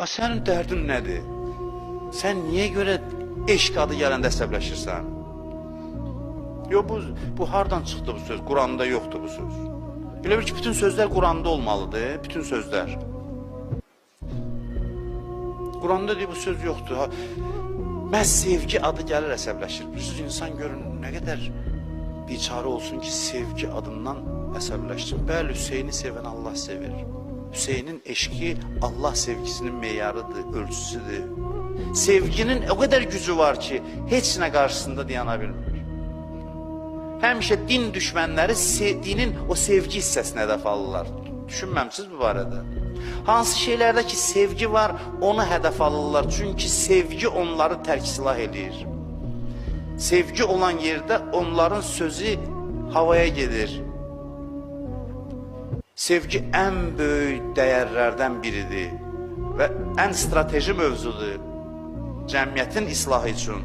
A sənin dərdin nədir? Sən niyə görə eşq adı gələndə əsəbləşirsən? Yox, bu hardan çıxdı bu söz? Quranda yoxdur bu söz. Elə bil ki, bütün sözlər Quranda olmalıdır, bütün sözlər. Quranda deyir bu söz yoxdur. Ha, məhz sevgi adı gəlir əsəbləşir. Bilirsiniz, insan görün nə qədər biçarə olsun ki, sevgi adından əsəbləşsin. Bəli, Hüseyni sevən Allah sevir. Hüseynin eşqi Allah sevgisinin meyarıdır, ölçüsüdür. Sevginin o qədər gücü var ki, heç nə qarşısında dayana bilmir. Həmişə din düşmənləri dinin o sevgi hissəsini hədəf alırlar. Düşünməmisiniz bu barədə? Hansı şeylərdə ki sevgi var, onu hədəf alırlar. Çünki sevgi onları tərk silah eləyir. Sevgi olan yerdə onların sözü havaya gedir. Sevgi ən böyük dəyərlərdən biridir və ən strateji mövzudur cəmiyyətin islahı üçün.